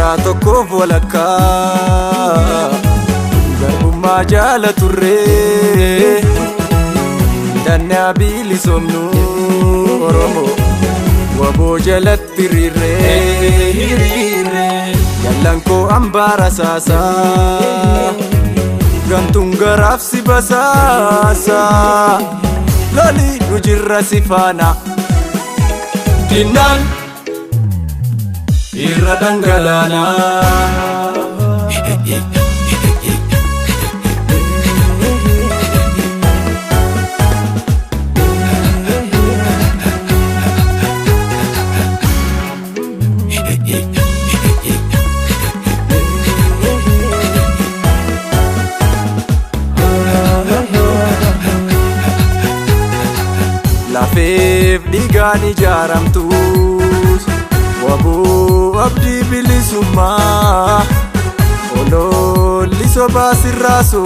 Jaarraa tokkoof walakkaa garbummaa jaala turree, dannaa bilisomnu Oromoo waboo jalatti hiriirree. Jallan koo hambaara saasaa, gantuun garaaf si basaasaa, loli nu jirra si faana, dinnaan irra dhangalaanaa. Lafeef dhiigaan ijaaramtus waboo abdii bilisummaa, ololli sobaa sirraasu,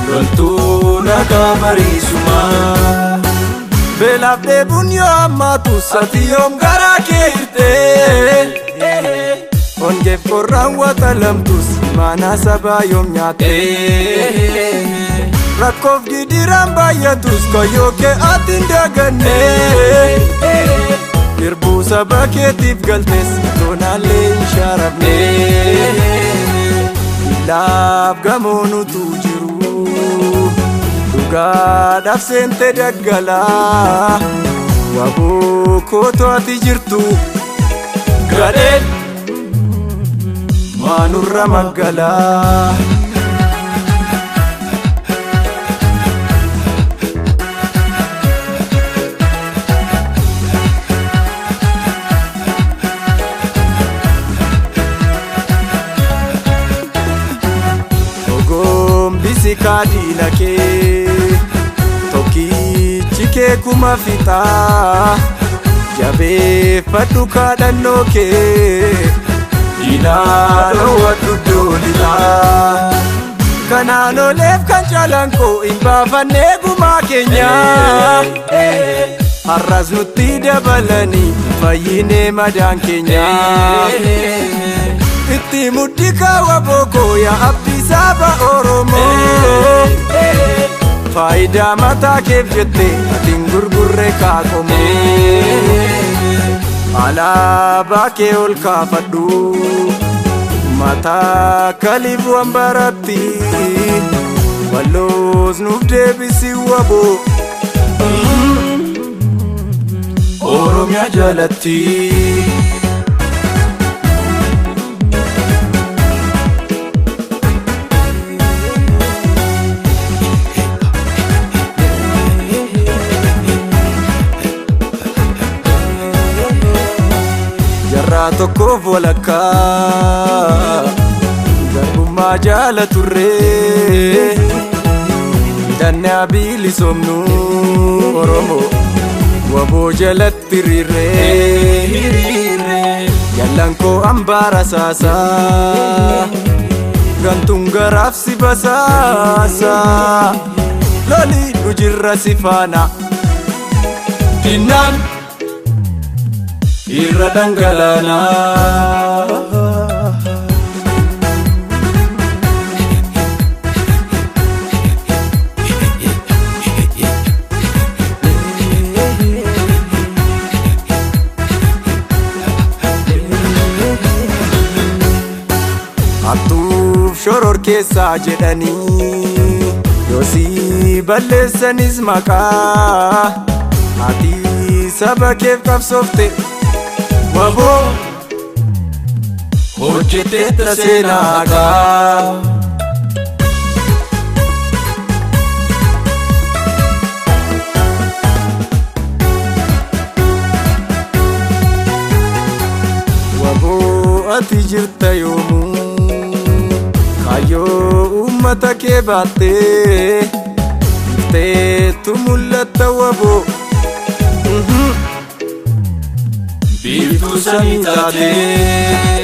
loltuu nagaa bariisumaa. Beelaaf dheebuun yoo hammaatu, ati yoom garaa kee hirtee? Hongeef qorraan waxalamtus, mana sabaa yoom nyaattee? Rakkoof gidiraan baay'atus, kayyoo kee ati hin daganne. Irbuu saba keetiif galtes, toonaallee hin shaarafne. Laaf gamoon utuu jiru, dhugaadhaaf seente daggalaa. Waboo kootu ati jirtu, gadheen maanurra maggalaa. Ogombisi kaadiina kee, tokkichi kee kuma fixaa, jabeeffadhu kaadhannoo kee, diinaa dhoowwadhu doolilaa. Kanaan oleef kan caalaan koo hin baafannee gumaa keenya. Har'as nutti dabalanii, fayyinee madaan keenya. Itti muddi kaawwa bookoo, yaa abdii saba Oromoo. Faayidaa mataa keef jettee ati hin gurgurre kaaqomoo. Alaabaa kee ol kaafadhu, mataa kaliif waan baratti, walloos nuuf deebisi waboo. Oromiyaa jalatti. Jaarraa tokkoof walakkaa garbummaa jaala turree, dannaa bilisomnu Oromoo waboo jalatti hiriirree. Jallan koo hambaara saasaa, gantuun garaaf si basaasaa, loli nu jirra si faana, dinnaan irra dhangalaanaa. Hattuuf shoror keessaa jedhanii yoosii balleessanis, maqaa ati saba keef qabsoofte waboo hojjetteetta seenaa haqaa. Waboo ati jirta yoomuu, kaayyoo uummata kee baattee ifteetu mul'atta waboo. Biiftuu samii taatee.